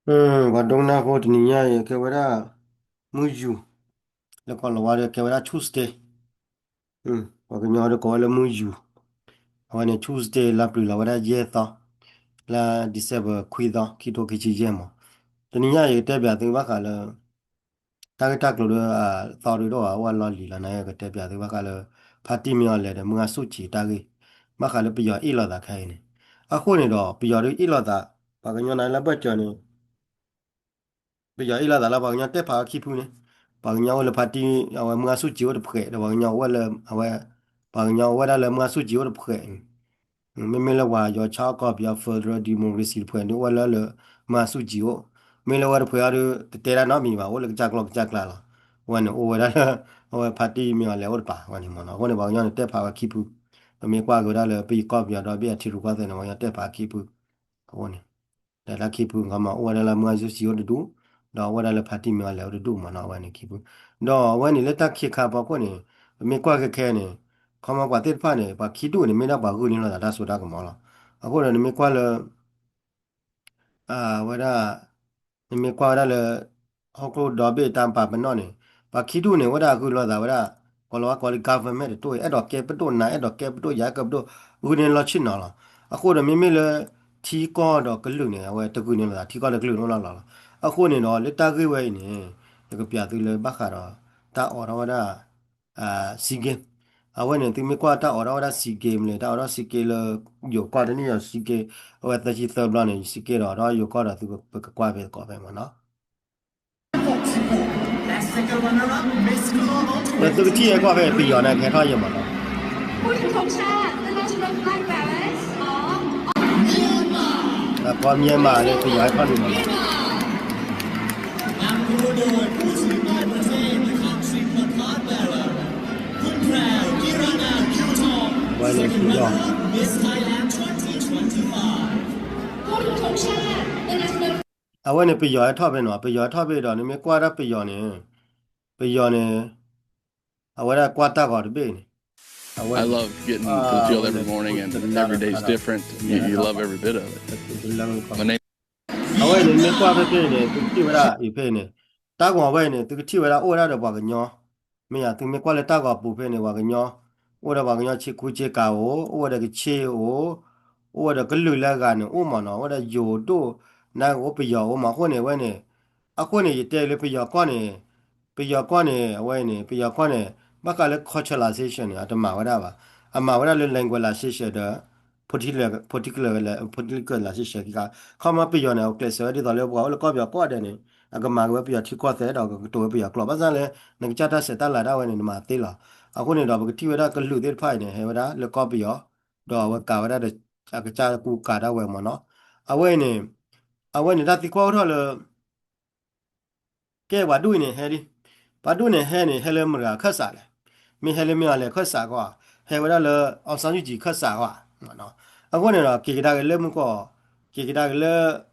ပှၤဒိကနၣ်ဖိ တနံၤညါအံၤ ကဲဝဲဒၣ် မုၢ်ယူၤ, လၢကီၢ်လီၤဝါဒီးကဲဝဲဒၣ် Tuesday, ပှၤကညီဒီးကိးဝဲလၢမုၢ်ယူၤ, အဝဲန့ၣ် Tuesday လါပျုၤလီၤဝဲဒၣ်ယဲၢ်သီ, လါ December ခွံသီ ခံထိခံဆံယဲၢ်မး, တနံၤညါအံၤ ယကတဲပၠးသုဘၣ်ဃးလၢ တၢ်ဂ့ၢ်တၢ်ကျိၤဒီး သီဒုးဒိၣ်အအိၣ်အလီၢ်လံၤလီၤန့ၣ် ယကတဲပၠးသုဘၣ်ဃးလၢ ဖါတံၢ်မ့ၢ်အီၤလဲၣ်ဒီး မုၢ်ဂၤဆူၣ်ကံၤတၢ်ဂ့ၢ်, ဘၣ်ဃးလၢပယီၤအ့ၣ်လိာ်သးခဲအံၤန့ၣ်, အဃိန့ၣ်ဒီး ပယီၤဒုးအ့ၣ်လိာ်သး, ပှၤကညီနၤလၢဘၢၣ်စၢၤန့ၣ် ပယီၤအ့ၣ်လိာ်သးလၢပှၤကညီတဲဖးဝဲခံဖုန့ၣ်, ပှၤကညီအိၣ်လၢဖါတံၢ် အဝဲမုၢ်ဂၤဆူၣ်ကံၤအိၣ်တဖှဲး ဒီးပှၤကညီအိၣ်ဝဲလၢ အဝဲ ပှၤကညီအိၣ်ဝဲဒၣ်လၢမုၢ်ဂၤဆူၣ်ကံၤအိၣ်တဖှဲး, မ့မ့ၢ်လၢပှၤယီၤဆါအီၣ်ကီၢ်ပယီၤ federal democracy တဖှဲးဒုးအိၣ်ဝဲလၢလၢ မုၢ်ဂၤဆူၣ်ကံၤအိၣ်, မ့ၢ်လၢဝဲတဖှဲးအံၤဒုး တတဲဒၣ်နီတမံၤဘၣ် အိၣ်လၢကစၢ်ကျီၢ်ကစၢ်ကျါလီၤ, အဝဲန့ၣ်အိၣ်ဝဲဒၣ်လၢ အဝဲဖါတံၢ်မ့ၢ်အီၤလဲၣ်အိၣ်တပၤဝဲန့ၣ်မ့ၢ်နီၤ, အဃိန့ၣ် ပှၤကညီန့ၣ်တဲဖးဝဲခံဖု, ပမ့ၢ်ကွၢ်က့ၤဝဲဒၣ်လၢပယီၤကီၢ်ပယီၤဒီဘ့ၣ်အထံရူၢ်ကီၢ်သဲးန့ၣ် ပှၤကညီတဲဖးခံဖု, အဃိန့ၣ် ဒီးတၢ်ခံဖု ခီမီအိၣ်ဝဲဒၣ်လၢမုၢ်ဂၤဆူၣ်ကံၤအိၣ်တဒူၣ်, ဒီးအိၣ်ဝဲဒၣ်လၢဖါတံၢ်မ့ၢ်အီၤလဲၣ်အိၣ်တဒူၣ်မ့ၢ်နီၤ, အဝဲန့ၣ်ခံဖု, ဒီးအဝဲန့ၣ်လၢတၢ်ခံခါဖီခိၣ်န့ၣ် ပမ့ၢ်ကွၢ်ခဲခဲန့ၣ် ခီမီပှၤသ့ၣ်တဖၣ်န့ၣ် ပှၤခံဒူၣ်န့ၣ် မ့ၢ်ဒၣ်ပှၤဂုာ်န့ၢ်လိာ်သးတၢ်စိတၢ်ကမီၤလီၤ, အဃိဒီးနမ့ၢ်ကွၢ်လၢ အဝဲဒၣ် နမ့ၢ်ကွၢ်ဝဲဒၣ်လၢ ဟီၣ်ခိၣ်ဒီဘ့ၣ်တၢ်ပာ်ပနီၣ်န့ၣ် ပှၤခံဒူၣ်န့ၣ် ဝဲဒၣ်ဂုာ်လိာ်သးဝဲဒၣ် ကိးလီၤဝဲကိးလၢ government တတိၢ်အံၤ အဲၣ်ဒိးကဲပဒိၣ်နၤ အဲၣ်ဒိးကဲပဒိၣ်ယၤ အဲၣ်ဒိးကဲပဒိၣ် ဂုာ်န့ၢ်လီၢ်ဆ့ၣ်နီၤလီၤ, အဃိဒီးမ့မ့ၢ်လၢ ထံကီၢ်ဒီးကလုာ်န့ၣ် အဝဲတဂုာ်န့ၢ်လိာ်သး ထံကီၢ်ဒီးကလုာ်န့ၣ်အိၣ်လီၤလီၤလီၤ, အဃိန့ၣ်ဒီး လၢတၢ်ဂ့ၢ်ဝဲအံၤန့ၣ် ယကပျးသုလၢဘၣ်ဃးဒီး တၢ်အိးထီၣ်ဝဲဒၣ် Sea Games, အဝဲန့ၣ် သုမ့ၢ်ကွၢ်တၢ်အိးထီၣ်ဝဲဒၣ် Sea Games လၢ တၢ်အိးထီၣ် Sea Games လၢ ယိၤကီၢ်တနံၣ်ဒီး Sea Games အဝဲသၢဆံသၢဘျီန့ၣ် Sea Games ဒီး ဒီးယိၤကီၢ်ဒီးသုကကွၢ်ဖဲသကိးဖဲမ့ၢ်နီၤ, ဒီးသုကထံၣ်ဟဲကွၢ်ဖဲပယီၤန့ၣ် ကဟဲထီၣ်ယဲၢ်မ့ၢ်နီၤ, ကီၢ် Myanmar န့ၣ် ပယီၤဟဲထီၣ်န့ၣ်မ့ၢ်နီၤ ဝဲန့ၣ်ပယီၤ အဝဲန့ၣ်ပယီၤဟဲထီၣ်ဖဲနီၤ, ပယီၤဟဲထီၣ်ဖဲဒီး နမ့ၢ်ကွၢ်ဒၣ်ပယီၤန့ၣ် ပယီၤန့ၣ် အဝဲဒၣ်ကွၢ်တၢ်ဂီၤတဘ့ၣ်န့ၣ် အဝဲ I love getting to the field every morning and every day's different. You, you love every bit of it. အဝဲန့ၣ်မ့ၢ်ကွၢ်ဖဲဖဲန့ၣ် သုကထံၣ်ဝဲဒၣ်အံၤဖဲန့ၣ် တၢ်ဂီၤဝဲန့ၣ် သုကထံၣ်ဝဲဒၣ်အိၣ်ဝဲဒၣ်ဒီးပှၤကညီ မ့ၢ်ယၤ သုမ့ၢ်ကွၢ်လၢတၢ်ဂီၤပူၤဖဲန့ၣ် ပှၤကညီ အိၣ်ဒီးပှၤကညီဆ့ကူဆ့ကၤအိၣ် အိၣ်ဝဲဒီးကဆ့ၣ်အိၣ် အိၣ်ဝဲဒီးကလုာ်လၢအဂၤန့ၣ်အိၣ်မ့ၢ်နီၤ အိၣ်ဝဲဒၣ်ယိၤဒိၣ် နၢ်ကအိၣ်ပယီၤအိၣ်မ့ၢ် အဃိန့ၣ် အဝဲန့ၣ် အဃိန့ၣ် ယတဲလၢပယီၤကီၢ်န့ၣ် ပယီၤကီၢ်န့ၣ် အဝဲန့ၣ် ပယီၤကီၢ်န့ၣ် ဘၣ်ဃးလၢ culturalization န့ၣ် အတမၤဝဲဒၣ်ဘၣ် အမၤဝဲဒၣ်လၢ languageization ဒီး political, political, politicalization ခံခါ ခီမီပယီၤန့ၣ် အကျဲးစၢးဝဲဒ်သိးလၢပှၤအိၣ်လၢကီၢ်ပယီၤကီၢ်ဒဲးန့ၣ် အကမၤက့ၤဝဲပယီၤထံကီၢ်သဲးဒီးကကတိၤဝဲပယီၤကျိာ် ဘၣ်ဆၣ်လၢ နကစၢ်တၢ်ဆဲးတၢ်လၤဒၣ်ဝဲန့ၣ် နမၤသ့လီၤ အဃိန့ၣ်ဒီး ပကထံၣ်ဝဲဒၣ်ကလုာ်သ့ၣ်တဖၣ်အံၤန့ၣ် ဟဲဝဲဒၣ်လၢကီၢ်ပယီၤ ဒီးအဝဲကၤဝဲဒၣ်ဒီး အကစၢ်ကူကၤဒၣ်ဝဲမ့ၢ်နီၤ အဝဲအံၤန့ၣ် အဝဲန့ၣ်တၢ်သံကွၢ်အိၣ်ထီၣ်လၢ ကဲပှၤဒူၣ်အံၤန့ၣ်ဟဲဒ် ပှၤဒူၣ်န့ၣ်ဟဲန့ၣ် ဟဲလၢမတၤခၢၣ်စးလဲၣ် မ့ၢ်ဟဲလၢမ့ၢ်အီၤလဲၣ်ခၢၣ်စးကီး ဟဲဝဲဒၣ်လၢ အောင်ဆန်းစုကြည် ခၢၣ်စးကီး အဃိန့ၣ်ဒီး က့ၤကဒါက့ၤလၢမုၢ်ကီၢ် က့ၤကဒါက့ၤလၢ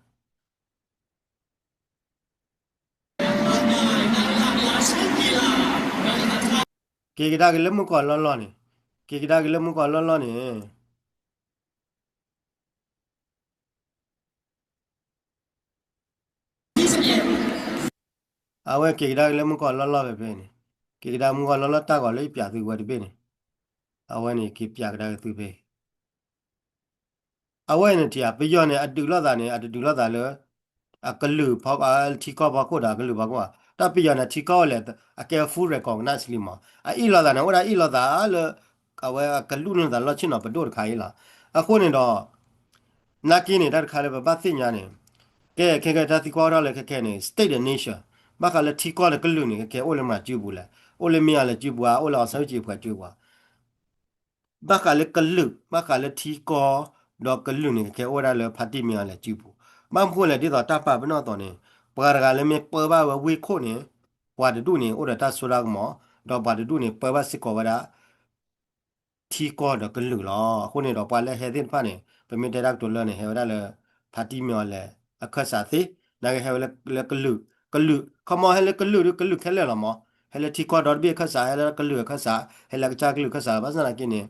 က့ၤကဒါက့ၤလၢမုၢ်ကီၢ်လီၢ်လီၢ်န့ၣ် က့ၤကဒါက့ၤလၢမုၢ်ကီၢ်လီၢ်လီၢ်န့ၣ် အဝဲက့ၤကဒါက့ၤလၢမုၢ်ကီၢ်လီၢ်လီၢ်ဖဲဖဲန့ၣ် က့ၤကဒါမုၢ်ကီၢ်လီၢ်လီၢ်တၢ်ဂီၤလၢယပျးသုဝဲတဘ့ၣ်န့ၣ် အဝဲန့ၣ်က့ၤပျးကဒါက့ၤသုဖဲ အဝဲန့ၣ်ထံၣ်ဧါ ပယီၤန့ၣ် အဒုးလိာ်သးန့ၣ် အတဒုးလိာ်သးလၢ အကလုာ်ဖီ ထံကီၢ်ဖီခိၣ်ဒီးအကလုာ်ဖီခိၣ်ဧါ တၢ်ပယီၤန့ၣ် ထံကီၢ်အိၣ်လဲၣ် အကဲ full recognize လံမး အအ့ၣ်လိာ်သးန့ၣ် အိၣ်ဒၣ်အ့ၣ်လိာ်သးလၢ အဝဲအကလုာ်န့ၢ်သးလီၢ်ဆ့ၣ်နီၤပဒိၣ်တခါအံၤလီၤ. အဃိန့ၣ်ဒီး နာ်က့န့ၣ် တၢ်တခါလၢပဘၣ်သ့ၣ်ညါန့ၣ် ကဲခဲကဲတၢ်သံကွၢ်ထီၣ်လၢခဲခဲန့ၣ် state and nation ဘၣ်ဃးလၢထံကီၢ်ဒီးကလုာ်န့ၣ် ခဲခဲအိၣ်လၢမတၤစုပူၤလဲၣ် အိၣ်လၢမ့ၢ်အီၤလဲၣ်စုပူၤဧါ အိၣ်လၢအောင်ဆန်းစုကြည် အဖှဲးစုပူၤဧါ ဘၣ်ဃးလၢကလုာ် ဘၣ်ဃးလၢထံကီၢ် ဒီးကလုာ်န့ၣ် ခဲခဲအိၣ်ဝဲဒၣ်လၢဖါတံၢ်မ့ၢ်အီၤလဲၣ်စုပူၤ ဘၣ်မနုၤဃိလဲၣ် ဒ်သိးတၢ်ပာ်ပနီၣ်အသိးန့ၣ် ပှၤတဂၤလၢမ့ၢ်ပၢဘၣ်ဝဲဝ့ၢ်ခိၣ်န့ၣ် ပှၤတဒူၣ်န့ၣ် အိၣ်ဒီးတၢ်စိတၢ်ကမီၤ ဒီးပှၤတဒူၣ်န့ၣ် ပၢဘၣ်စ့ၢ်ကီးဝဲဒၣ် ထံကီၢ်ဒီးကလုာ်လီၤ. အဃိန့ၣ်ဒီးပှၤလၢဟဲသ့ၣ်တဖၣ်န့ၣ် ပမ့ၢ်တဲတၢ်ကတိၤလၢန့ၣ် ဟဲဝဲဒၣ်လၢ ဖါတံၢ်မ့ၢ်အီၤလဲၣ် အခၢၣ်စးသ့, နာ်က့ဟဲဝဲလၢကလုာ်, ကလုာ်, ခီမီဟဲလၢကလုာ်ဒီးကလုာ်ခဲလၢာ်လီၤမး, ဟဲလၢထံကီၢ်ဒီတဘ့ၣ်အခၢၣ်စး, ဟဲလၢကလုာ်အခၢၣ်စး, ဟဲလၢကစၢ်ကလုာ်အခၢၣ်စးလီၤ. ဘၣ်ဆၣ်သနာ်က့န့ၣ်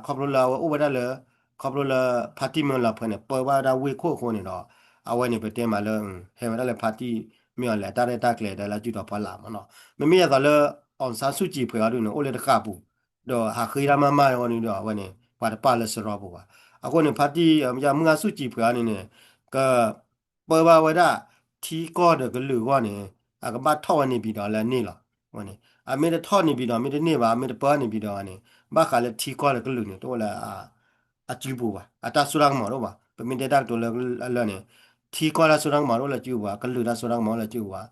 ခီဖျိလၢအဝဲအိၣ်ဝဲဒၣ်လၢ ခီဖျိလၢဖါတံၢ်မ့ၢ်အီၤလဲၣ်ဖဲန့ၣ် ပၢဘၣ်ဝဲဒၣ်ဝ့ၢ်ခိၣ်အဃိန့ၣ်ဒီး အဝဲန့ၣ်ပတဲမးလၢ ဟဲဝဲဒၣ်လၢ ဖါတံၢ်မ့ၢ်အီၤလဲၣ် အတၢ်ရဲၣ်တၢ်ကျဲၤဒီးလၢအစုတီၤဖီလာ်မ့ၢ်နီၤ. မ့မ့ၢ်ယသးလၢ အောင်ဆန်းစုကြည် ဖှဲးအီၤဒုန့ၣ် အိၣ်လၢတဃာ်ပူၤ ဒီးဟးဃ့တၢ်မၤမၤအီၤဒုဒီး အဝဲန့ၣ် ပှၤတပာ်လၢစရီပူၤဘၣ်. အဃိန့ၣ် ဖါတံၢ် မုၢ်ဂၤစုကြည် ဖှဲးအီၤန့ၣ်န့ၣ် က ပၢဘၣ်ဝဲဒၣ် ထံကီၢ်ဒီးကလုာ်အဂီၢ်န့ၣ် အကဘၣ်ထီၣ်ဝဲန့ၣ်ပၠံၤဒီး လၢအန့ၢ်လီၤ. အဝဲန့ၣ် အမ့ၢ်တထီၣ်န့ၣ်ပၠံၤဒီး မ့ၢ်တန့ၢ်ဘၣ် မ့ၢ်တပၢန့ၣ်ပၠံၤဒီးန့ၣ် ဘၣ်ဃးလၢထံကီၢ်ဒီးကလုာ်န့ၣ် တအိၣ်လၢ အစုပူၤဘၣ် အတၢ်စိတၢ်ကမီၤတအိၣ်ဘၣ်. ပမ့ၢ်တဲတၢ်ကတိၤလၢအလၢန့ၣ် ထံကီၢ်တၢ်စိတၢ်ကမီၤတအိၣ်လၢစုပူၤဘၣ် ကလုာ်တၢ်စိတၢ်ကမီၤတအိၣ်လၢစုပူၤဘၣ်.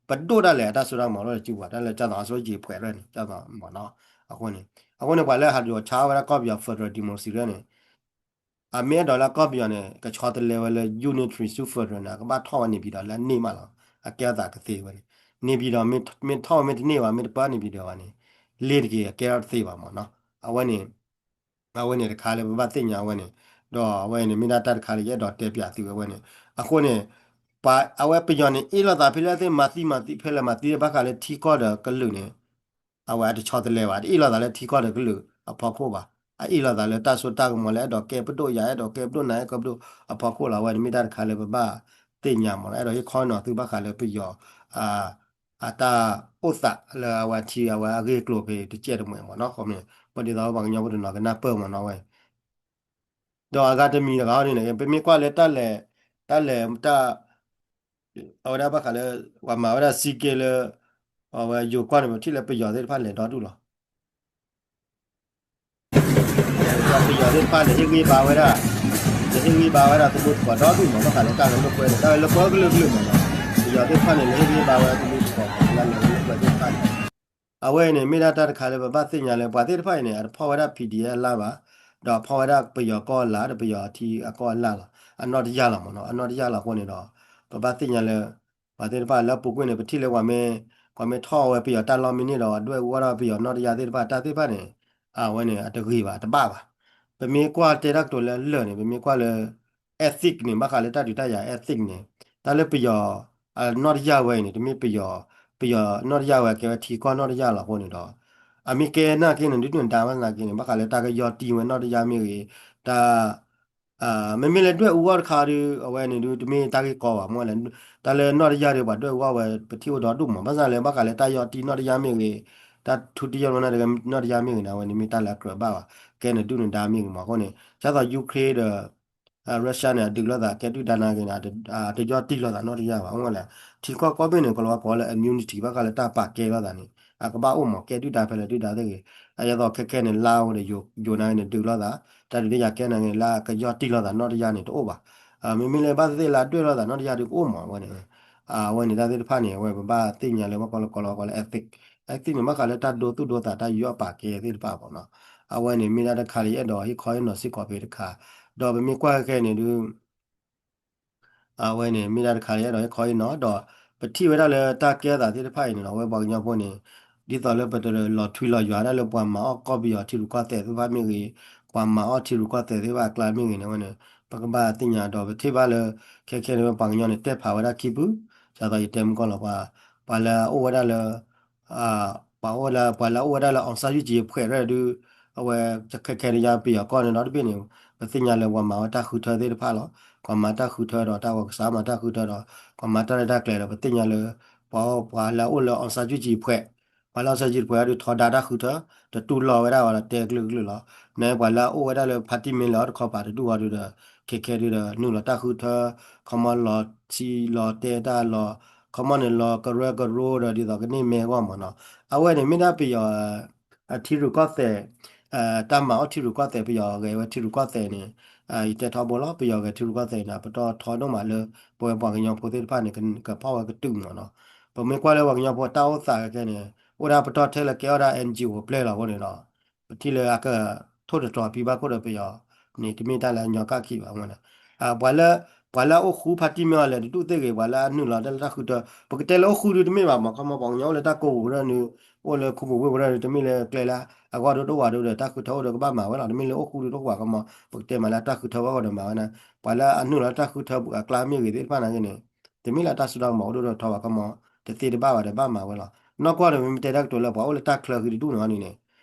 ပဒိၣ်ဒၣ်လဲာ်အတၢ်စိတၢ်ကမီၤတအိၣ်လၢစုပူၤဘၣ် တၢ်လၢကၢ်သိးအစိယံၤဖှဲးရဲၣ်န့ၣ် ကၢ်သိးမ့ၢ်နီၤ. အဃိန့ၣ် အဃိန့ၣ် ပှၤလၢဟးဒိးဆါဝဲဒၣ်ကီၢ်ပယီၤ federal democracy ရဲၣ်န့ၣ် အမ့ၢ်အဲၣ်ဒိးလၢကီၢ်ပယီၤန့ၣ် ကဆီတလဲဝဲလၢ unitary ဆူ federal န့ၣ် အကဘၣ်ထီၣ်ဝဲန့ၣ်ပၠံၤဒီးလၢအန့ၢ်မးလီၤ. အကဲအသးကသ့ဝဲန့ၣ် န့ၢ်ပၠံၤဒီး မ့ၢ်ထီၣ်ဝဲမ့ၢ်တန့ၢ်ဘၣ် မ့ၢ်တပၢန့ၣ်ပၠံၤဒီးဘၣ်န့ၣ် လ့ၤတက့ၤ အကဲထီၣ်တသ့ဘၣ်မ့ၢ်နီၤ. အဝဲန့ၣ် အဝဲန့ၣ်တခါလၢပဘၣ်သ့ၣ်ညါအဝဲန့ၣ် ဒီးအဝဲန့ၣ် မ့ၢ်ဒၣ်တၢ်တခါလၢယအဲၣ်ဒိးတဲပၠးသုဝဲဝဲန့ၣ် အဃိန့ၣ် ပှၤအဝဲပယီၤန့ၣ် အ့ၣ်လိာ်သးဖဲလၢသ့ၣ်မၤသံမၤသံဖဲလဲၣ်မၤသံဘၣ်ဃးလၢထံကီၢ်ဒီးကလုာ်န့ၣ် အဝဲအတဆီတလဲဘၣ် တအ့ၣ်လိာ်သးလၢထံကီၢ်ဒီးကလုာ်အဖီခိၣ်ဘၣ်. အအ့ၣ်လိာ်သးလၢတၢ်စိတၢ်ကမီၤလၢအဲၣ်ဒိးကဲပဒိၣ်ယၤ အဲၣ်ဒိးကဲပဒိၣ်နၤ အဲၣ်ဒိးကဲပဒိၣ်အဖီခိၣ်လီၤ. အဝဲန့ၣ်မ့ၢ်တၢ်တခါလၢပဘၣ်သ့ၣ်ညါမ့ၢ်နီၤ. အဲၣ်ဒိးဟ့ၣ်ခီနီၤသုဘၣ်ဃးလၢပယီၤ အတၢ်အိၣ်သးလၢအဝဲထံအဝဲအဂ့ၢ်ကျိၤဖဲတကဲတမှဲၤမ့ၢ်နီၤ. ပဒ်သိးပှၤကညီဖိတနီၤကနၢ်ပၢၢ်မ့ၢ်နီၤဝဲ ဒီးအဂၤတမံၤတဂၤန့ၣ် ပမ့ၢ်ကွၢ်လၢတၢ်လဲၤ တၢ်လဲၤတၢ် အဝဲဒၣ်ဘၣ်ဃးလၢ ပှၤမၤဝဲဒၣ်စံကဲလၢ အဝဲယိၤကီၢ်န့ၣ် ပထံၣ်လၢပယီၤသ့ၣ်တဖၣ်လဲၤဒီဒူၣ်လီၤ. ပယီၤသ့ၣ်တဖၣ်လဲၤဟ့ၣ်ဂံၢ်ဘါဝဲဒၣ် လဲၤဟ့ၣ်ဂံၢ်ဘါဝဲဒၣ်တဘိတကွီၤဒီဒူၣ်မ့ၢ် ဘၣ်ဃးလၢတၢ်လဲၤလိာ်ကွဲန့ၣ် တၢ်လဲၤလိာ်ကွဲကလုာ်ကလုာ်မ့ၢ်နီၤ. ပယီၤသ့ၣ်တဖၣ်န့ၣ် လဲၤဟ့ၣ်ဂံၢ်ဟ့ၣ်ဘါဝဲဒၣ်တဘိတကွီၤလၢလဲၤလိာ်ကွဲသ့ၣ်တဖၣ်န့ၣ် အဝဲန့ၣ် မ့ၢ်ဒၣ်တၢ်တခါလၢပဘၣ်သ့ၣ်ညါလၢ ပှၤသ့ၣ်တဖၣ်အံၤန့ၣ် အတဖီၣ်ဝဲဒၣ် PDF အလၢ်ဘၣ်, ဒီးအဖီၣ်ဝဲဒၣ်ပယီၤကီၢ်အလၢ် ဒီးပယီၤထံအကီၢ်အလၢ်လီၤ. အနီၢ်တယၢ်လီၤမ့ၢ်နီၤ, အနီၢ်တယၢ်လီၤအဃိန့ၣ်ဒီး ပဘၣ်သ့ၣ်ညါလၢ ပှၤသ့ၣ်တဖၣ်လၢအပူၤကွံာ်န့ၣ် ပထံၣ်လၢပှၤမ့ၢ် ပှၤမ့ၢ်ထီၣ်ဝဲပယီၤတၢ်လီၢ်မ့ၢ်န့ၢ်ဒီး ဒွဲၣ်အူအီၣ်ဒီးပယီၤနီၢ်တယၢ်သ့ၣ်တဖၣ် တၢ်သ့ၣ်တဖၣ်န့ၣ် အဝဲန့ၣ် အတဂ့ၤဘၣ် အတဘၣ်ဘၣ်. ပမ့ၢ်ကွၢ်တဲတၢ်ကတိၤလၢအလၢာ်န့ၣ် ပမ့ၢ်ကွၢ်လၢ ethic န့ၣ် ဘၣ်ဃးလၢတၢ်ဒုးတၢ်ယၤ ethic န့ၣ် တၢ်လၢပယီၤ အနီၢ်တယၢ်ဝဲအံၤန့ၣ် တမ့ၢ်ပယီၤ ပယီၤနီၢ်တယၢ်ဝဲ ကဲဝဲထံကီၢ်နီၢ်တယၢ်လီၤအဃိန့ၣ်ဒီး အမ့ၢ်ကဲနာ်က့န့ၣ် ဒုးနဒါဝဲနာ်က့န့ၣ် ဘၣ်ဃးလၢတၢ်ကယီၢ်တံၢ်ဝဲနီၢ်တယၢ်မ့ၢ်ဂ့ၤ တၢ် မ့မ့ၢ်လၢဒွဲၣ်အူအီၣ်တခါဒီး အဝဲန့ၣ်ဒုး တမ့ၢ်တၢ်ဂ့ၢ်ကီဘၣ်မ့ၢ်လဲၣ်. တၢ်လၢနီၢ်တယၢ်ဒီး ပှၤဒွဲၣ်အူအီၣ်ဝဲ ပထံၣ်အိၣ်ဒီဒူၣ်မး ဘၣ်ဆၣ်လၢဘၣ်ဃးလၢတၢ်ယီၢ်တံၢ်နီၢ်တယၢ်မ့ၢ်ဂ့ၤ တၢ်ထူတယီၢ်နီၢ်တယၢ်မ့ၢ်ဂ့ၤန့ၣ် အဝဲန့ၣ်မ့ၢ်တၢ်လၢအကြၢးဘၣ်ဘၣ် ကဲနဒုၣ်နဒါမ့ၢ်ဂ့ၤမးအဃိန့ၣ် ဒ်သိး Ukraine ဒီး Russia န့ၣ် အဒုးလိာ်သးကဲဒုၣ်ဒါနာ်က့န့ၣ် တယီၢ်တံၢ်လိာ်သးနီၢ်တယၢ်ဘၣ် အိၣ်ဝဲလဲၣ် ထံကီၢ်ကိးဘ့ၣ်န့ၣ် ကလီၤဝါကိးလၢ immunity ဘၣ်ဃးလၢတၢ်ပာ်ကဲလိာ်သးန့ၣ် အကဘၣ်အိၣ်မး ကဲဒုၣ်ဒါဖဲလဲၣ်ဒုၣ်ဒါသ့ၣ်ဂ့ၤ အဒ်သိးခဲခဲန့ၣ် လါအိၣ်ဒီး ယိၤနာ်က့န့ၣ် ဒုးလိာ်သး တၢ်ဒုးတယၤကဲနာ်က့န့ၣ် လၢအကယီၢ်တံၢ်လိာ်သးနီၢ်တယၢ်န့ၣ် တအိၣ်ဘၣ်. မ့မ့ၢ်လၢဘၣ်သ့ၣ်သ့ၣ်လၢအဒွဲၣ်လိာ်သးနီၢ်တယၢ်ဒီးကအိၣ်မး အဝဲန့ၣ် အဝဲန့ၣ်တၢ်သ့ၣ်တဖၣ်န့ၣ် အဝဲပဘၣ်သ့ၣ်ညါလၢ ဘၣ်ကီလီၤကီလီၤဝဲကိးလၢ ethic, ethic န့ၣ် ဘၣ်ဃးလၢတၢ်ဒိသူၣ်ဒိသးတၢ်ယီၢ်ပာ်ကဲသ့ၣ်တဖၣ်မ့ၢ်နီၤ. အဝဲန့ၣ်မ့ၢ်ဒၣ်တၢ်တခါလၢယအဲၣ်ဒိးဟ့ၣ်ခီဟ့ၣ်နီၤစ့ၢ်ကီးဖဲတခါ ဒီးပမ့ၢ်ကွၢ်ခဲခဲန့ၣ်ဒုး အဝဲန့ၣ် မ့ၢ်ဒၣ်တခါလၢယအဲၣ်ဒိးဟ့ၣ်ခီဟ့ၣ်နီၤ ဒီးပထံၣ်ဝဲဒၣ်လၢတၢ်ကဲထီၣ်သးသ့ၣ်တဖၣ်အံၤန့ၣ်ဒီး အဝဲပှၤကညီဖိန့ၣ် ဒ်သိးလၢပတလီၤထွံလီၤယွၤဒၣ်လၢပှၤမၤအီၣ်ကီၢ်ပယီၤထံရူၢ်ကီၢ်သဲးသ့ၣ်တဖၣ်မ့ၢ်ဂ့ၤ, ပှၤမၤအီၣ်ထံရူၢ်ကီၢ်သဲးသ့ၣ်တဖၣ်အကျါမ့ၢ်ဂ့ၤန့ၣ် အဝဲန့ၣ် ပကဘၣ်သ့ၣ်ညါဒီး ပထံၣ်ဘၣ်လၢ ခဲခဲန့ၣ် ပှၤကညီန့ၣ် တဲဖးဝဲဒၣ်ခံဖု, ဒ်သိးယတဲမုၢ်ကီၢ်လီၤ ပှၤလၢအအိၣ်ဝဲဒၣ်လၢ ပှၤအိၣ်လၢ ပှၤလၢအအိၣ်ဝဲဒၣ်လၢ အောင်ဆန်းစုကြည် အဖှဲးရဲၣ်ဒုး အဝဲ ခဲခဲန့ၣ် ယါပယီၤကီၢ်န့ၣ်ဒီးတဘ့ၣ်န့ၣ် ပသ့ၣ်ညါလၢပှၤမၤဝဲတၢ်ဃုထၢသ့ၣ်တဖၣ်လီၤ. ပှၤမၤတၢ်ဃုထၢဒီးတၢ်ဂီၤကစၢ်မၤတၢ်ဃုထၢဒီး ပှၤမၤတၢ်ရဲၣ်တၢ်ကျဲၤဒီး ပသ့ၣ်ညါလၢ ပှၤ ပှၤလၢအအိၣ်လၢ အောင်ဆန်းစုကြည် အဖှဲး ပှၤလၢ အောင်ဆန်းစုကြည် အဖှဲးဒုးထီဒါတၢ်ဃုထၢ တတူၢ်လိာ်ဝဲဒၣ်ဝဲဒီးတဲကလုာ်ကလုာ်လီၤ. နပှၤလၢအအိၣ်ဝဲဒၣ်လၢ ဖါတံၢ်မ့ၢ်လဲၤအီၤတခီပၤတဒူၣ်ဝဲဒုးဒီး ခဲခဲဒုးဒီး နုာ်လီၤတၢ်ဃုထၢ ခီမီလီၤထံလီၤတဲတၢ်လီၤ ခီမီန့ၣ်လီၤကရၢကရိဒီး ဒ်သိးကန့ၢ်မဲအဂီၢ်မ့ၢ်နီၤ. အဝဲန့ၣ်မ့ၢ်ဒၣ်ပယီၤ ထံရူၢ်ကီၢ်သဲး တၢ်မၤအီၣ်ထံရူၢ်ကီၢ်သဲး ပယီၤဂဲၤဝဲထံရူၢ်ကီၢ်သဲးန့ၣ် ယတဲထီဘိလီၤ. ပယီၤဂဲၤထံရူၢ်ကီၢ်သဲးန့ၣ် အပတီၢ်ထီဒိၣ်မးလၢ ပဝဲပှၤကညီဖိသ့ၣ်တဖၣ်န့ၣ် ကဖီၣ်ဝဲကတုာ်မ့ၢ်နီၤ. ပမ့ၢ်ကွၢ်လၢပှၤကညီဖိတၢ်အိၣ်သးခဲခဲန့ၣ် အိၣ်ဒၣ်ပတီၢ်ထဲလၢကဲအီၣ်ဒၣ် NGO ပျဲလီၤအဃိန့ၣ်ဒီး ပထံၣ်လၢအကထိၣ်သတြီၤဖံးဘၣ်ခိၣ်ဒီးပယီၤန့ၣ် တမ့ၢ်တၢ်လၢအညီကၣ်ခံဘၣ်အဃိန့ၣ် ပှၤလၢ ပှၤလၢအအိၣ်ဃုဖါတံၢ်မ့ၢ်အီၤလဲၣ်တဒူၣ်သ့ၣ်ဂ့ၤ ပှၤလၢအနုာ်လီၤတၢ်လၢတၢ်ဃုထၢ ပကတဲလၢအိၣ်ဃုဒုးတမ့ၢ်ဘၣ်မး ခီမီပှၤကညီအိၣ်လၢတၢ်ကိးပူၤဝဲဒၣ်န့ၣ် အိၣ်လၢခူပူၤဝ့ၢ်ဝဲဒၣ်န့ၣ် တမ့ၢ်လၢကျဲလၢ အဂီၢ်ဒိၣ်ဒိၣ်ဝၢ်ဒိၣ်ဒီး တၢ်ဃုထၢအိၣ်ဒီးကဘၣ်မၤဝဲလီၤ. တမ့ၢ်လၢအိၣ်ဃုဒုးတအိၣ်ဃုဘၣ်ခီမီ ပကတဲမးလၢတၢ်ဃုထၢဝဲအဂီၢ်ဒီးမၤဝဲန့ၣ် ပှၤလၢအနုာ်လီၤတၢ်ဃုထၢအကျါမ့ၢ်ဂ့ၤသ့ၣ်တဖၣ်နာ်က့န့ၣ် တမ့ၢ်လၢတၢ်စိတၢ်ကမီၤအိၣ်ဒိၣ်ဒိၣ်ထီဘၣ်ခီမီ တသ့တဘၣ်ဘၣ်ဒီးဘၣ်မၤဝဲလီၤ. နီၢ်ကီၢ်ဒီး မ့မ့ၢ်တဲတၢ်ကတိၤလၢပှၤအိၣ်လၢတၢ်ချၢဃံတဒူၣ်န့ၣ်န့ၣ်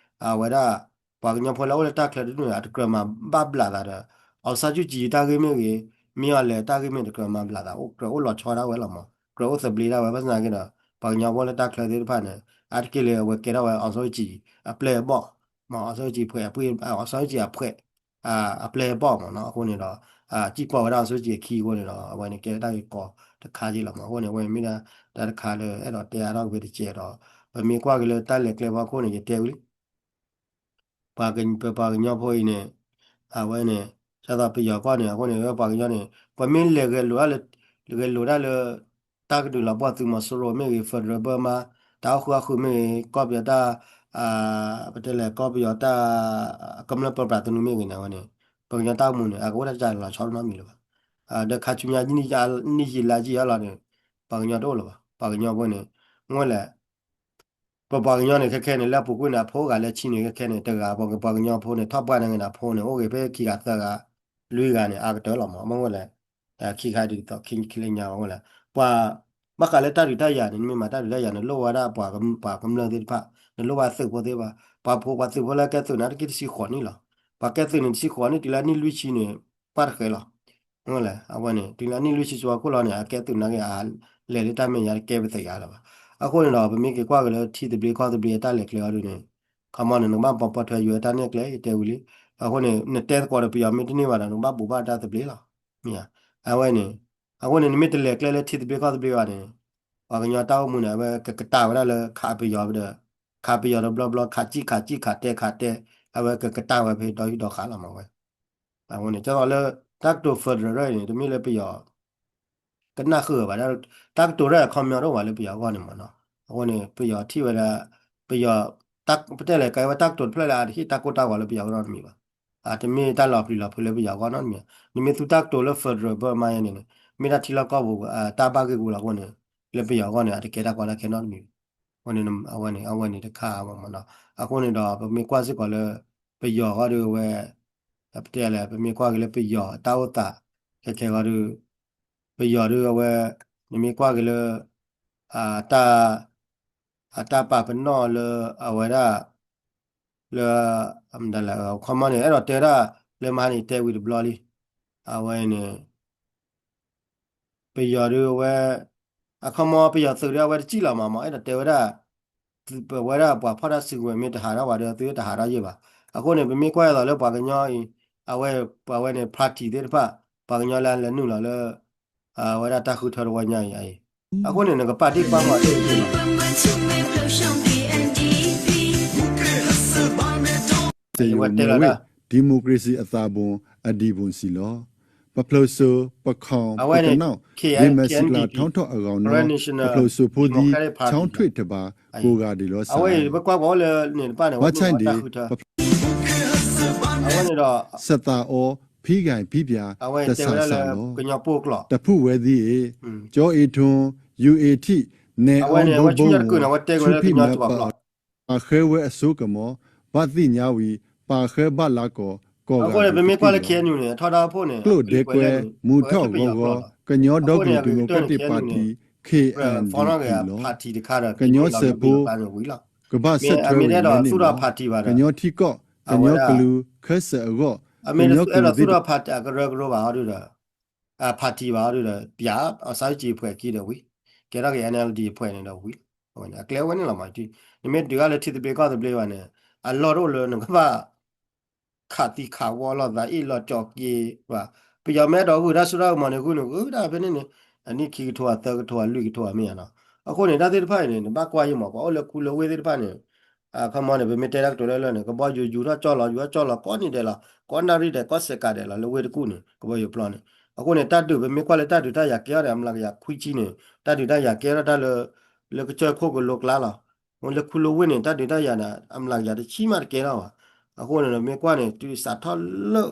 အဝဲဒၣ် ပှၤကညီဖိလၢအိၣ်လၢတၢ်ချၢတဒူၣ်န့ၣ် အတကြၢးမၤဘၣ်ဘျးသးဒီး အောင်ဆန်းစုကြည် တၢ်ဂ့ၢ်မ့ၢ်ဂ့ၤ မ့ၢ်အီၤလဲၤတၢ်ဂ့ၢ်မ့ၢ်တကြၢးမၤဘျးသး အိၣ်ကြၢးအိၣ်လီၤဆီဒၣ်ဝဲလီၤမး, ကြၢးအိၣ်သဘျ့ဒၣ်ဝဲ ဘၣ်ဆၣ်သနာ်က့ဒီး ပှၤကညီဖိလၢတၢ်ချၢသ့ၣ်တဖၣ်န့ၣ် အါတက့ၢ်လၢအဝဲကဲထီၣ်ဝဲ အောင်ဆန်းစုကြည် အပျဲၢ်အဘီၣ် မး အောင်ဆန်းစုကြည် အဖွဲ့ အပှ့ၢ် အောင်ဆန်းစုကြည် အဖွဲ့ အပျဲၢ်အဘီၣ်မးနီၤ. အဃိန့ၣ်ဒီး စံၣ်ကွၢ်ဝဲဒၣ် အောင်ဆန်းစုကြည် အခံအဃိန့ၣ်ဒီး အဝဲန့ၣ်ကဲတၢ်ဂ့ၢ်ကီတခါက့လီၤမး. အဃိန့ၣ် အဝဲမ့ၢ်ဒၣ်တၢ်တခါလၢအဲၣ်ဒိးတဲအါထီၣ်က့ၤတကဲးဒီး ပမ့ၢ်ကွၢ်က့ၤလၢတၢ်လဲၤကျဲဖီခိၣ်န့ၣ် ယတဲဝံၤလံ ပှၤက ပပှၤကညီဖိအံၤန့ၣ် အဝဲန့ၣ် ဒ်သိးပယီၤကီၢ်န့ၣ် အဃိန့ၣ် ပှၤကညီန့ၣ် ပှၤမ့ၢ်လဲၤဂဲၤလိာ်ဒၣ်လၢ ဂဲၤလိာ်ဒၣ်လၢ တၢ်ကဒုးလီၤပှီၢ်သုးမီၤစိရိၤမ့ၢ်ဂ့ၤ federal ဘၢမါ တၢ်အိၣ်ဃုာ်အဃုာ်မ့ၢ်ဂ့ၤ ကီၢ်ပယီၤတၢ် ပတဲလဲၣ် ကီၢ်ပယီၤတၢ် ကမျၢၢ်ပၢပြးသနူမ့ၢ်ဂ့ၤန့ၣ် အဝဲန့ၣ် ပှၤကညီတၢ်အိၣ်မူန့ၣ် အကအိၣ်တၢ်ကစၢ်လီၤဆီတနီတမံၤလၢၤဘၣ်. ဒီးခါဆူညါ နံၣ်ယံာ်လါယံာ်အလီၤန့ၣ် ပှၤကညီတအိၣ်လၢၤဘၣ်. ပှၤကညီဖိန့ၣ် ငိၢ်လဲၣ် ပပှၤကညီန့ၣ် ခဲခဲန့ၣ် လၢအပူၤကွံာ်န့ၣ် အဖိဂၤလၢဆံန့ၣ် ခဲခဲန့ၣ် တဂၤ ပပှၤကညီဖိန့ၣ် ထီၣ်ပှၢ်န့ၣ်ဂ့ၤန့ၣ် အဖိန့ၣ် အိၣ်ဂ့ၤဖဲခံဂၤသၢဂၤ လွံၢ်ဂၤန့ၣ် အါကတၢၢ်လီၤမး. မ့ၢ်ငိၢ်လဲၣ် ခံခါဒ်သိး ခံလၢညါ မ့ၢ်ငိၢ်လဲၣ် ပှၤ ဘၣ်ဃးလၢတၢ်ဒုးတၢ်ယၤန့ၣ် နမ့ၢ်မၤတၢ်ဒုးတၢ်ယၤ နလိၣ်ဝဲဒၣ်ပှၤ ပှၤကမျၢၢ်သ့ၣ်တဖၣ် နလိၣ်ဝဲသုးဖိသ့ၣ်တဖၣ် ပှၤဖိပှၤသုးဖိလၢကဲသုးန့ၣ် တက့ၢ်တဆံဃိးနံၣ်လီၤ. ပှၤကဲသုးန့ၣ် တဆံဃိးနံၣ် တုၤလၢအနံၣ်လွံၢ်ဆံန့ၣ် ပှၢ်တဃဲၤလီၤ မ့ၢ်လဲၣ် အဝဲန့ၣ် တုၤလၢအနံၣ်လွံၢ်ဆံစှၤခိၣ်လီၤန့ၣ် အကဲသုးနာ်က့ အလဲၤလၢတၢ်မဲာ်ညါတကဲပသ့ၣ်ညါလၢၤဘၣ်. အဃိန့ၣ်ဒီး ပမ့ၢ်က့ၤကွၢ်က့ၤလၢထံသဘျ့ကီၢ်သဘျ့အတၢ်လဲၤကျဲအီၤဒ်န့ၣ် ခီမီန့ၣ် နကဘၣ်ပီၢ်ပီၢ်ထွဲယိၤဝဲတၢ်နဲၣ်ကျဲ ယတဲဝံၤလံ. အဃိန့ၣ် နတဲသကိးဒီးပယီၤမ့ၢ်တန့ၢ်ဘၣ်ဒီး နကဘၣ်ဘူးဘၣ်တၢ်သဘျ့လီၤ. မ့ၢ်ဧါ. အဝဲန့ၣ် အဃိန့ၣ် နမ့ၢ်တလဲၤကျဲလၢထံသဘျ့ကီၢ်သဘျ့ဘၣ်န့ၣ် ပှၤကညီတၢ်အိၣ်မူန့ၣ် အဝဲကကတၢၢ်ဝဲဒၣ်လၢခးပယီၤဒီး ခးပယီၤတဘျီဘျီ ခးစံၣ်ခးစံၣ် ခးတဲခးတဲ အဝဲကကတၢၢ်ဝဲဖဲဒီဟံၣ်ဒီဃာ်လီၤမးဝဲ အဃိန့ၣ် ကၢ်သိးလၢ တၢ်ကတိၤ federal န့ၣ် တမ့ၢ်လၢပယီၤ ကနၣ်ဃုာ်ဘၣ် တၢ်ကတိၤဒၣ်အခီပညီတအိၣ်ဘၣ်လၢပယီၤအဂီၢ်န့ၣ်မးနီၤ. အဃိန့ၣ် ပယီၤထံၣ်ဝဲဒၣ် ပယီၤ ပတဲလဲၣ် ကဲဝဲတၢ်ကတိၤတဖျၢၣ်လၢအတဟ့ၣ်တၢ်ကိၢ်တၢ်ဂီၤလၢပယီၤအဂီၢ်နီတမံၤဘၣ်. အတမ့ၢ်တၢ်လီၤပျံၤလီၤဖုးလၢပယီၤအဂီၢ်နီတမံၤဘၣ်. နမ့ၢ်သူတၢ်ကတိၤလၢ federal ဘၢမါယဲန့ၣ်န့ၣ် မ့ၢ်တၢ်ထံလီၢ်ကီၢ်ပူၤ တၢ်ဘၣ်ဂ့ၢ်ပူၤလီၤအဃိန့ၣ် လၢပယီၤအဂီၢ်န့ၣ် အတကဲတၢ်ကီတၢ်ခဲနီတမံၤဘၣ်. အဝဲန့ၣ် အဝဲန့ၣ် အဝဲန့ၣ်တခါမးနီၤ. အဃိန့ၣ်ဒီး ပမ့ၢ်ကွၢ်စ့ၢ်ကီးလၢ ပယီၤအဂီၢ်ဒီးအဝဲ ပတဲလဲၣ် ပမ့ၢ်ကွၢ်က့ၤလၢပယီၤအတၢ်အိၣ်သး ခဲခဲအဂီၢ်ဒီး ပယီၤဒီးအဝဲ နမ့ၢ်ကွၢ်က့ၤလၢ အတၢ် အတၢ်ပာ်ပနီၣ်လၢအဝဲဒၣ် လၢ မတၤလဲၣ် ခီမီန့ၣ် အဲၣ်ဒိးတဲဒၣ် လၢမဟါန့ၣ် တဲဝံၤတဘျီလံ. အဝဲန့ၣ် ပယီၤဒီးအဝဲ အခီမီပယီၤသုးဒီးအဝဲတစံၣ်လီၤမးမး အဲၣ်ဒိးတဲဝဲဒၣ် ပဝဲဒၣ်ပှၤဖီၣ်တၢ်စုကဝဲၤမ့ၢ်တဟးထီၣ်ဝဲဒီး သုတဟးထီၣ်ယဲၢ်ဘၣ်. အဃိန့ၣ် ပမ့ၢ်ကွၢ်အသိးလၢပှၤကညီအံၤ အဝဲ ပှၤဝဲန့ၣ် party သ့ၣ်တဖၣ် ပှၤကညီလၢလဲၤနုာ်လီၤလၢ အဝဲဒၣ်တၢ်ဃုထၢတဝီညါအံၤ အဃိန့ၣ် နကပာ်တ့ၢ်ကွၢ်မးတ့ၢ် စ့ယိၤ Mawei democracy အသးပူၤ အဒံးပူၤစံးလီၤ. ပဖျိးစိ ပခေါင် ပကနီၣ် ဂ့ၤမဲာ်စံးကျါ ထီထီၣ်အဂီၢ်နီၤ ပဖျိးစိဖိသံ ဆီထွ့တဘး ကိးဂၤဒဲးလီၤစး ဘၣ်ဆၣ်န့ၣ် ပ စသးအီ ဖံဂၤဖံပၠး တစးစးလီၤ. တဖုၣ်ဝဲသံအ့ၣ် ကၠီအ့ထိ ယူၤအ့ထံး နဲအီဘိဘိမီၤ ဆူဖံးမၢပာ်ဃဲဝဲအစိကမီၤ ဘၣ်သ့ၣ်ညါဝံၤ ပာ်ဃဲဘၣ်လါကီး ကိးဂၤဒဲးတက့ၢ်လီၤ. ကျိၣ်ဒဲကွဲ မူထီၣ်ဂီၤဂီၤ ကညီဒီကလုာ် democratic party KNDP လီၤ. ကညီစဲးဖိ ကဘၣ်ဆၢထၢၣ်ဝဲအံၤန့ၣ်လီၤ. ကညီစဲးဖိ ကညီကလုာ် ခဲစဲးအဂီၢ် ကညီကလုာ်သ့ၣ်တဖၣ် party ဘၣ်အီၤဒီး ပၠး အောင်ဆန်းစုကြည် အဖွဲ့ခံဒီးဝံၤ ကဲထီၣ်က့ၤ NLD အဖွဲ့န့ၣ်ဒီးဝံၤ အကျဲဝဲန့ၣ်လီၤမး နမ့ၢ်ဒုးဂၤလၢထံသဘျ့ကီၢ်သဘျ့ဘၣ်န့ၣ် အလီၢ်တအိၣ်လၢနကဘၣ် ခးသံခးဝီလိာ်သးအ့ၣ်လိာ်ကၠီက့ၤဘၣ် ပယီၤမ့ၢ်အဲၣ်ဒိးဂုာ်တၢ်စိတၢ်ကမီၤန့ၣ် ဂုာ်န့ၣ်ဂုာ်ဒၣ်ဖဲန့ၣ်န့ၣ် အနံၣ်ခံကထိ အသၢကထိ အလွံၢ်ကထိ အမ့ၢ်ဧါနီၤ အဃိန့ၣ် တၢ်သ့ၣ်တဖၣ်အံၤန့ၣ် နဘၣ်ကွၢ်ယံၤမး ပှၤအိၣ်လၢခူလၢဝ့ၢ်သ့ၣ်တဖၣ်န့ၣ် အခီမီန့ၣ် ပမ့ၢ်တဲတၢ်ကတိၤလၢလၢ်န့ၣ် ကဘီယူၤယူၤထီၣ်ကၠီလီၤ ယူၤထီၣ်ကၠီလီၤ ကိးနံၤဒဲးလီၤ ကိးနၣ်ရံၣ်ဒဲး ကိးစဲးကးဒဲးလီၤ လၢဝ့ၢ်တကူၣ်န့ၣ် ကဘီယူၤပျီန့ၣ် အဃိန့ၣ် တၢ်ဒုး ပမ့ၢ်ကွၢ်လၢတၢ်ဒုးတၢ်ယၤကဲထီၣ်ဒီး အမျးကယၤခွံဆံန့ၣ် တၢ်ဒုးတၢ်ယၤကဲထီၣ်တၢ်လၢ လၢကစၢၢ်ခိၣ်ကလိကျါလီၤ လၢခူလၢဝ့ၢ်န့ၣ် တၢ်ဒုးတၢ်ယၤဒီး အမျးကယၤတဆံမးတကဲထီၣ်ဘၣ် အဃိန့ၣ်ဒီး မ့ၢ်ကွၢ်န့ၣ် တုၤစးထီၣ်လၢ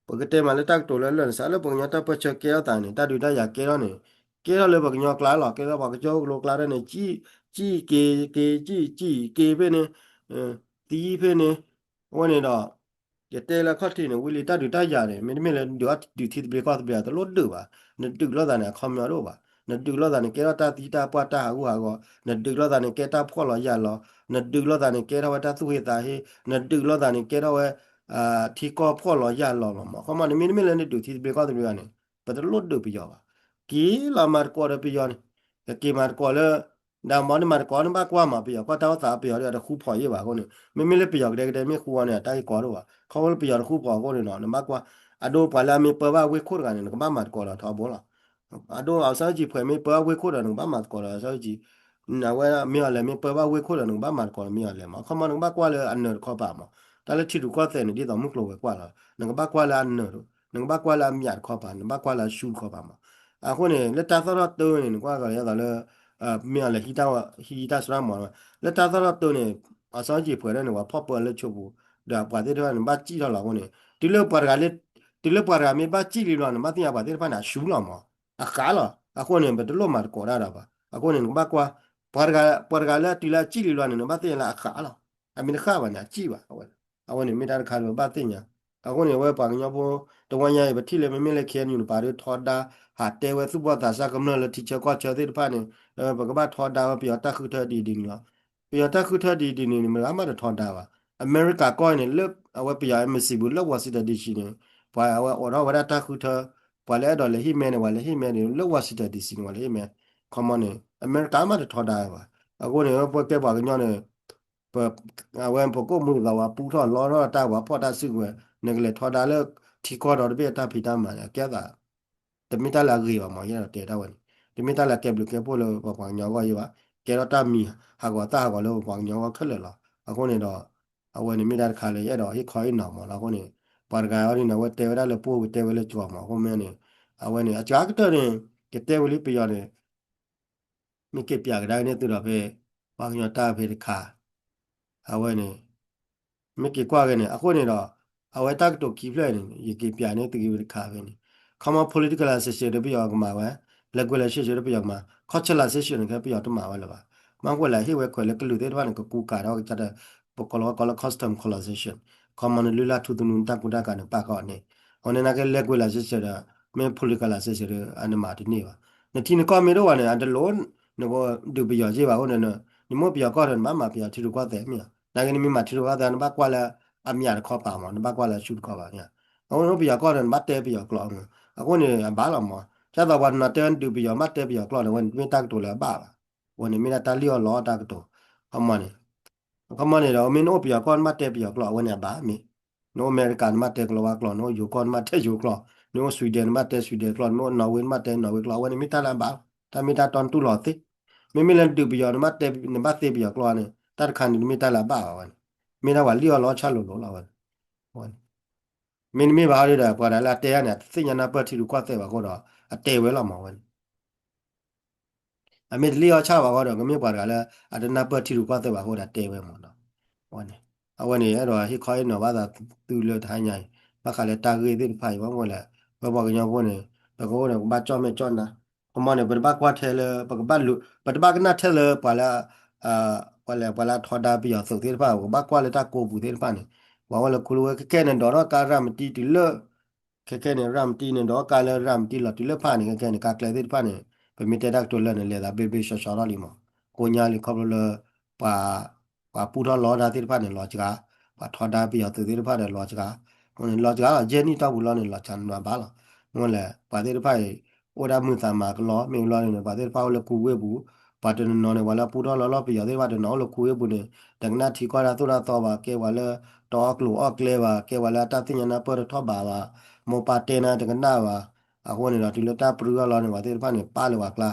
ပကတဲမးလၢတၢ်ကတိၤလၢလၢ်န့ၣ် စးလၢပှၤကညီတၢ်ပၢဆှၢကဲထီၣ်သးန့ၣ် တၢ်ဒုးတၢ်ယၤကဲထီၣ်န့ၣ် ကဲထီၣ်လၢပှၤကညီကျါလီၤ ကဲထီၣ်ပှၤကစၢၢ်ခိၣ်ကလိကျါဒၣ်န့ၣ် စံၣ်က့ၤက့ၤ စံၣ်က့ၤက့ၤဖဲန့ၣ် သံဖဲန့ၣ် အဝဲန့ၣ်ဒီး ယတဲလၢခီၣ်ထံးန့ၣ် ဝံၤလံတၢ်ဒုးတၢ်ယၤန့ၣ် မ့တမ့ၢ်လၢဒုးအီၣ်ဒုးထံသဘျ့ကီၢ်သဘျ့ တလိၣ်ဒုးဘၣ် နဒုးလိာ်သးန့ၣ် အခီပညီတအိၣ်ဘၣ် နဒုးလိာ်သးန့ၣ် ကဲထီၣ်တၢ်သံတၢ်ပှၢ်တၢ်ဟးဂူာ်ဟးဂီၤ နဒုးလိာ်သးန့ၣ် ကဲတၢ်ဖှီၣ်လီၤယာ်လီၤ နဒုးလိာ်သးန့ၣ် ကဲထီၣ်ဝဲတၢ်သူၣ်ဟ့သးဟ့ နဒုးလိာ်သးန့ၣ် ကဲထီၣ်ဝဲ ထံကီၢ်ဖှီၣ်လီၤယာ်လီၤလီၤမး အခီပညီန့ၣ် မ့တမ့ၢ်လၢနဒုးထံသဘျ့ကီၢ်သဘျ့ဘၣ်န့ၣ် တလိၣ်ဒုးပယီၤဘၣ်. က့ၤလီၤမၤသကိးဒီးပယီၤန့ၣ်, ကက့ၤမၤသကိးလၢ ဒီးမ့ၢ်နမၤသကိးနဘၣ်ကွၢ်မး ပယီၤကီၢ်တၢ်အိၣ်သး ပယီၤဒီးတဃူဖိးယံာ်ဘၣ်အဃိန့ၣ် မ့မ့ၢ်လၢပယီၤကဒဲကဒဲမ့ၢ်ဃူအီၤန့ၣ် တၢ်ဂ့ၢ်ကီဒိၣ်ဘၣ်. ခီဖျိလၢပယီၤတဃူဖိးအဃိန့ၣ်ဒီး နဘၣ်ကွၢ်, အဒိပှၤလၢအမ့ၢ်ပၢဘၣ်ဝ့ၢ်ခိၣ်တဂၤန့ၣ် နကဘၣ်မၤသကိးဒီးထီဘိလီၤ. အဒိ အောင်ဆန်းစုကြည် ဖဲမ့ၢ်ပၢဘၣ်ဝ့ၢ်ခိၣ်ဒီး နကဘၣ်မၤသကိးဒီး အောင်ဆန်းစုကြည် အဝဲမ့ၢ်အီၤလဲၣ် မ့ၢ်ပၢဘၣ်ဝ့ၢ်ခိၣ်ဒီး နကဘၣ်မၤသကိးဒီးမ့ၢ်အီၤလဲၣ်မး. ခီမီ နကဘၣ်ကွၢ်လၢအနၢၤတခီပၤမး. တၢ်လၢထံရူၢ်ကီၢ်သဲးန့ၣ် ဒ်သိးမုၢ်ကျိၤဝဲၤကွာ်လီၤ. နကဘၣ်ကွၢ်လၢအနၢၤ, နကဘၣ်ကွၢ်လၢအမျးတခီပၤ, နဘၣ်ကွၢ်လၢအရှူတခီပၤမး. အဃိန့ၣ် လၢတၢ်သီၣ်ထီၣ်တၢန့ၣ် နကွၢ်ကီးလၢယသိးလၢ မ့ၢ်အီၤလဲၣ် ဟံးတၢ်စရၣ်မး, လၢတၢ်သီၣ်ထီၣ်တၢန့ၣ် အောင်ဆန်းစုကြည် ဖဲးဒၣ်န့ၣ် ပှၤဖီၣ်ပၢလၢဆိပူၤ ဒီးပှၤသ့ၣ်တဖၣ်န့ၣ် ဘၣ်စံၣ်ထီၣ်လီၤအဃိန့ၣ် တုၤလၢပှၤတဂၤလၢ တုၤလၢပှၤတဂၤမ့ၢ်ဘၣ်စံၣ်လံဘျီ နဘၣ်သ့ၣ်ညါပှၤသ့ၣ်တဖၣ်န့ၣ် အရှူလီၤမး, အဃးလီၤ. အဃိန့ၣ် ပတလိၣ်မၤသကိးတၢ်ဒီးဘၣ်. အဃိန့ၣ် နကဘၣ်ကွၢ် ပှၤတဂၤ ပှၤတဂၤလၢတုၤလၢအစံၣ်လံဘျီန့ၣ် နဘၣ်သ့ၣ်ညါလၢအဃးလီၤ. အမ့ၢ်တဃးဘၣ်န့ၣ် အစံၣ်ဘၣ်. အဝဲန့ၣ်မ့ၢ်တၢ်တခါလၢပဘၣ်သ့ၣ်ညါ. အဃိန့ၣ် အဝဲပှၤကညီဖိ တဝီညါအံၤ ပထံၣ်လၢမ့မ့ၢ်လၢ KNU န့ၣ် ပာ်ဒုးထီဒါ ဟးတဲဝဲသူၣ်ဘီၣ်သးစၢ်ကမျၢၢ်လၢထံဆၢကီၢ်ဆၢသ့ၣ်တဖၣ်န့ၣ် ပကဘၣ်ထီဒါဝဲပယီၤတၢ်ဃုထၢဒ်အံၤဒ်န့ၣ်လီၤ. ပယီၤတၢ်ဃုထၢဒ်အံၤဒ်န့ၣ် မတၤဂၤမးတထီဒါဘၣ်. အမဲရကၤကီၢ်န့ၣ် လၢအဝဲပယီၤ embassy ပူၤလၢ Washington DC န့ၣ် ပှၤအဝဲအိးထီၣ်ဝဲဒၣ်တၢ်ဃုထၢ, ပှၤလၢအဲၣ်ဒိးလဲၤဟံၣ်မဲန့ၣ် ပှၤလဲၤဟံၣ်မဲန့ၣ် လၢ Washington DC န့ၣ် ပှၤလဲၤဟံၣ်မဲ. ခီမီန့ၣ် အမဲရကၤမးတထီဒါဘၣ်. အဃိန့ၣ် ပကဲပှၤကညီန့ၣ် ပ အဝဲပကအိၣ်မူဒ်သိးပှၤပူထီၣ်လီထီၣ်တၢ် ပှၤဖီၣ်တၢ်စုကဝဲၤ, နကလဲၤထီဒါလၢထံကီၢ်ဒီတဘ့ၣ်အတၢ်ဖံးတၢ်မၤန့ၣ် အကဲသး တမ့ၢ်တၢ်လၢအဂ့ၤဘၣ်မး ယအဲၣ်ဒိးတဲတၢ်ဝဲန့ၣ်, တမ့ၢ်တၢ်လၢအကဲဘျုးကဲဖှိၣ်လၢပပှၤကညီအဂီၢ်ယဲဘၣ်, ကဲထီၣ်တၢ်မံၤဟးဂီၤသၣ်ဟးဂီၤလၢပပှၤကညီအဂီၢ်ခဲလၢာ်လီၤ. အဃိန့ၣ်ဒီး အဝဲန့ၣ်မ့ၢ်တၢ်တခါလၢယအဲၣ်ဒိးဟ့ၣ်ခီဟ့ၣ်နီၤမးလီၤ. အဃိန့ၣ် ပှၤတဂၤအံၤန့ၣ် အဝဲတဲဝဲဒၣ်လၢပအိၣ် ကတဲဝဲလၢကီမး အဃိမ့ၢ်န့ၣ် အဝဲန့ၣ် အစှၤကတၢၢ်န့ၣ် ကတဲဝဲလံပယီၤန့ၣ် မ့ၢ်က့ၤပျးကဒါက့ၤန့ၢ်သုဒီးဖဲ ပှၤကညီတၢ်ဖဲတခါ အဝဲန့ၣ် မ့ၢ်က့ၤကွၢ်က့ၤန့ၣ် အဃိန့ၣ်ဒီး အဝဲတၢ်ကတိၤခံဖျၢၣ်န့ၣ် ယက့ၤပျးန့ၢ်သုဂ့ၤဝဲတခါဖဲန့ၣ် common politicalization ဒီးပယီၤကမၤဝဲ, languageization ဒီးပယီၤကမၤ, culturalization န့ၣ် ကဲပယီၤတမၤဝဲလၢၤဘၣ်. မ့ၢ်ကွၢ်လၢဟ့ၣ်ဝဲခွဲးလၢကလုာ်သ့ၣ်တဖၣ်န့ၣ် ကကူကၤဒီးကစၢ်ဒီး ပကိးလီၤဝဲကိးလၢ custom colonization, common န့ၣ် လုၢ်လၢ်ထူသနူ နတၢ်ကူတၢ်ကၤန့ၣ် ပာ်ဃာ်အီၤန့ၣ် အဃိန့ၣ် နာ်က့ languageization ဒီး မ့ၢ် politicalization ဒီး အနမၤတန့ၢ်ဘၣ်. နထံနကီၢ်မ့ၢ်တအိၣ်ဘၣ်န့ၣ် အတလိၣ် နကဒုးပယီၤယ့ၢ်ဘၣ်အဃိန့ၣ် နမ့ၢ်အိၣ်ပယီၤကီၢ်ဒီး နဘၣ်မၤပယီၤထံရူၢ်ကီၢ်သဲးမ့ၢ်ဧါ. နာ်က့ နမ့ၢ်မၤထံရူၢ်ကီၢ်သဲး နဘၣ်ကွၢ်လၢအမျးတခီပၤမး နဘၣ်ကွၢ်လၢအရှူတခီပၤမ့ၢ်ဧါ. အဃိန့ၣ် အိၣ်ပယီၤကီၢ်ဒီး နဘၣ်တဲပယီၤကျိာ်မး အဃိန့ၣ် အဘၣ်လီၤမး. ဒ်သိးပှၤတနီၤတဲဝဲ နဒုးပယီၤ ဘၣ်တဲပယီၤကျိာ်န့ၣ် အဝဲန့ၣ် တမ့ၢ်တၢ်ကတိၤလၢအဘၣ်ဘၣ်. အဝဲန့ၣ် မ့ၢ်ဒၣ်တၢ်လံၣ်အီၣ်လီအီၣ်တၢ်ကတိၤ ခီမီန့ၣ် ခီမီန့ၣ်ဒီး မ့ၢ်နအိၣ်ပယီၤကီၢ် နဘၣ်တဲပယီၤကျိာ် အဝဲန့ၣ်အဘၣ်မ့ၢ်, နအိၣ်အမဲရကၤ နဘၣ်တဲကလီၤဝါကျိာ်, နအိၣ်ယိၤကီၢ် နဘၣ်တဲယိၤကျိာ်, နအိၣ် Sweden နဘၣ်တဲ Sweden ကျိာ်, နအိၣ် Norway နဘၣ်တဲ Norway ကျိာ် အဝဲန့ၣ်မ့ၢ်တၢ်လၢအဘၣ်, တၢ်မ့ၢ်တၢ်တီနတူၢ်လိာ်သ့. မ့မ့ၢ်လၢနဒုးပယီၤ နဘၣ်တဲ နဘၣ်သ့ပယီၤကျိာ်န့ၣ် တၢ်တခါန့ၣ် တမ့ၢ်တၢ်လၢအဘၣ်ဘၣ်ဝဲန့ၣ်, မ့ၢ်ဒၣ်ပှၤလံၣ်အီၣ်လီအီၣ်ဆၣ်လိၤလိၤလီၤဝဲန့ၣ်. မ့တမ့ၢ်ဘၣ်ဒီး ပှၤတဂၤလၢအတဲန့ၣ် အတသ့ၣ်ညါနၢ်ပၢၢ်ထံရူၢ်ကီၢ်သဲးဘၣ်အဃိဒီး အတဲဝဲလီၤမးဝဲန့ၣ်. အမ့ၢ်တလံၣ်အီၣ်ဆၣ်ဘၣ်အဃိဒီး ကမ့ၢ်ပှၤတဂၤလၢ အတနၢ်ပၢၢ်ထံရူၢ်ကီၢ်သဲးဘၣ်အဃိဒီး တဲဝဲမးနီၤ. အဝဲန့ၣ် အဝဲန့ၣ် အဲၣ်ဒိးဟ့ၣ်ခီဟ့ၣ်နီၤဘၣ်သးသုလၢတဟါညါအံၤ ဘၣ်ဃးလၢတၢ်ဂ့ၢ်သ့ၣ်တဖၣ်အံၤ ဘၣ်မနုၤလဲၣ် ပဝဲပှၤကညီဖိန့ၣ် ပကအိၣ်ဒီး ပကဘၣ်ကၠီၣ်မဲာ်ကၠီၣ်နါ. ခီမီန့ၣ် ပတဘၣ်ကွၢ်ထဲလၢ ပကဘၣ်လူၤ ပတဘၣ်ကနၣ်ထဲလၢပှၤလၢ ပှၤလဲၤ ပှၤလၢအထီဒါပယီၤသုးသ့ၣ်တဖၣ် ပကဘၣ်ကွၢ်လၢတၢ်ကိးပူၤသ့ၣ်တဖၣ်န့ၣ် ပှၤဝဲလၢခူလဝဲ ခဲကဲန့ၣ် ဒိးထီၣ်ကါရၤမတံတုၤလၢ ခဲကဲန့ၣ် ရၤမတံန့ၣ် ဒိးကါလၢရၤမတံလီၤတုၤလၢဖးန့ၣ် ခဲကဲန့ၣ် ကါကျဲသ့ၣ်တဖၣ်န့ၣ် ပမ့ၢ်တဲတၢ်ကတိၤလၢာ်န့ၣ် လဲၤသးဘ့ၣ်ဘ့ၣ်ဆှီဆှီထီၣ်လံမး. ကိးညါလံခီဖျိလၢ ပှၤ ပှၤပူထီၣ်လီတၢ်သ့ၣ်တဖၣ်န့ၣ် လီၤစှၤ, ပှၤထီဒါပယီၤသုးသ့ၣ်တဖၣ်ဒီးလီၤစှၤ, လီၤစှၤလီၤ ယဲၢ်နံၣ်တီၢ်ပူၤလီၤန့ၣ် လီၤစှၤနးဘၣ်လီၤ. မ့ၢ်လဲၣ် ပှၤသ့ၣ်တဖၣ်အံၤ အိၣ်ဒၣ်မုာ်သးမၤကလီ မ့ၢ်ဘျီန့ၣ် ပှၤသ့ၣ်တဖၣ်အိၣ်လၢခူဝ့ၢ်ပူၤ, ပှၤတနီၤနီၤန့ၣ် ပှၤလၢပူထီၣ်လီလီပယီၤသ့ၣ်တဖၣ်တနီၤအိၣ်လၢခူဝ့ၢ်ပူၤန့ၣ် တကနၣ်ထံကီၢ်တၢ်သိၣ်တၢ်သီဘၣ်, ကဲပှၤလၢ တအီၣ်ကျိၤအီၣ်ကျဲဘၣ်, ကဲပှၤလၢအတၢ်သ့ၣ်ညါနၢ်ပၢၢ်တထီၣ်ဘးဘၣ်, မိၢ်ပၢ်တဲနၤတကနၣ်ဘၣ်. အဃိန့ၣ်ဒီး တုၤလၢတၢ်ပြၢအီၤလီၤန့ၣ် ပှၤသ့ၣ်တဖၣ်န့ၣ် ပာ်လၢပှၤကျါ,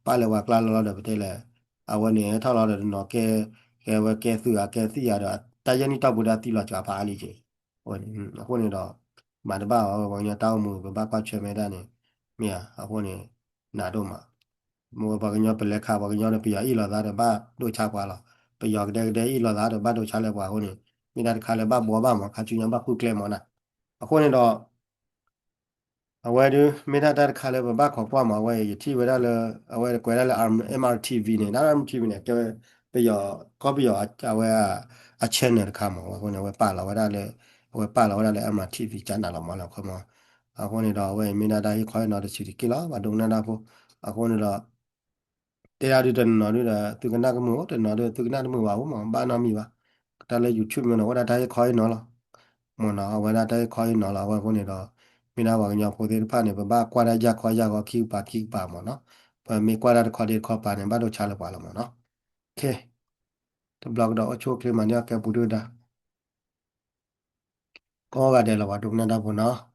ပာ်လၢပှၤကျါလီၤလီၤဒီး ပတဲလဲၣ် အဝဲန့ၣ် ဟဲထီၣ်လီၤဒီးတနီၤကဲ, ကဲဝဲကဲသုးဧါ ကဲသံၣ်ဧါဒီး တၢ်ယဲၢ်နံၣ်တီၢ်ပူၤဒီးသံလီၤစှၤဖးအါလံက့ၤ. အဃိန့ၣ်ဒီး မၤတဘၣ်အီၤ ပှၤကညီတၢ်အိၣ်မူ ပဘၣ်ကွၢ်ဆၢၣ်မဲာ်ဒၣ်န့ၣ် မ့ၢ်ဧါ. အဃိန့ၣ် နးဒိၣ်မး မ့ၢ်ဝဲပှၤကညီပလဲၤခးပှၤကညီဒီး ပယီၤအ့ၣ်လိာ်သးဒီးဘၣ်ဒိဆါပှၤလီၤ. ပယီၤကဒဲကဒဲအ့ၣ်လိာ်သးဒီးဘၣ်ဒိဆါလၢပှၤအဃိန့ၣ် မ့ၢ်တၢ်တခါလၢဘၣ်ဘှီဘၣ်မး ခါဆူညါဘၣ်ဃုကျဲမးနၤ. အဃိန့ၣ်ဒီး အဝဲဒုး မ့ၢ်ဒၣ်တၢ်တခါလၢပဘၣ်ခိးကွၢ်မး အဝဲယထံၣ်ဝဲဒၣ်လၢ အဝဲကွဲးဒၣ်လၢ M R T V န့ၣ် ဒၣ် M R T V န့ၣ် ကဲဝဲ ပယီၤ ကီၢ်ပယီၤ အဝဲ အ channel တခါမး အဝဲအဃိန့ၣ် အဝဲပာ်လီၤဝဲဒၣ်လၢ အဝဲပာ်လီၤဝဲဒၣ်လၢ M R T V ကနးလီၤမးလၢခီမး. အဃိန့ၣ်ဒီး အဝဲမ့ၢ်ဒၣ်တၢ်ဟ့ၣ်ခီဟ့ၣ်နီၤတဆံးတက့ၢ်လီၤ ပှၤဒိကနၣ်တၢ်ဖိ. အဃိန့ၣ်ဒီး တဲဒၣ်ဒုးတနီၤနီၤဒုးဒီး သုကနၣ်ကမုာ်အိၣ် တနီၤဒုး သုကနၣ်တမုာ်ဘၣ်အိၣ်မး ဘၣ်နီတမံၤဘၣ်. တၢ်လၢ YouTube မ့ၢ်နီၤ အိၣ်ဒၣ်တၢ်ဟ့ၣ်ခီဟ့ၣ်နီၤလီၤ. မ့ၢ်နီၤ အဝဲဒၣ်တၢ်ဟ့ၣ်ခီဟ့ၣ်နီၤလီၤ အဝဲအဃိန့ၣ်ဒီး မ့ၢ်ဒၣ်ပှၤကညီဖိသ့ၣ်တဖၣ်န့ၣ် ပဘၣ်ကွၢ်ဒၣ်ယၢ်ခီယၢ်ဂီၤ ခံကပၤခံကပၤမ့ၢ်နီၤ. ပမ့ၢ်ကွၢ်ဒၣ်တခီဒ့တခီပၤန့ၣ် ဘၣ်ဒိဆါလၢပှၤလီၤမ့ၢ်နီၤ. တဘျီကဒီးအိၣ်ဆူၣ်အိၣ်ချ့မၤန့ၢ်အီၣ်ကဲပူၤဒုၣ်ဒါ ကိးဂၤဒဲးလီၤ ပှၤဒိကနၣ်တၢ်ဖိနီၤ.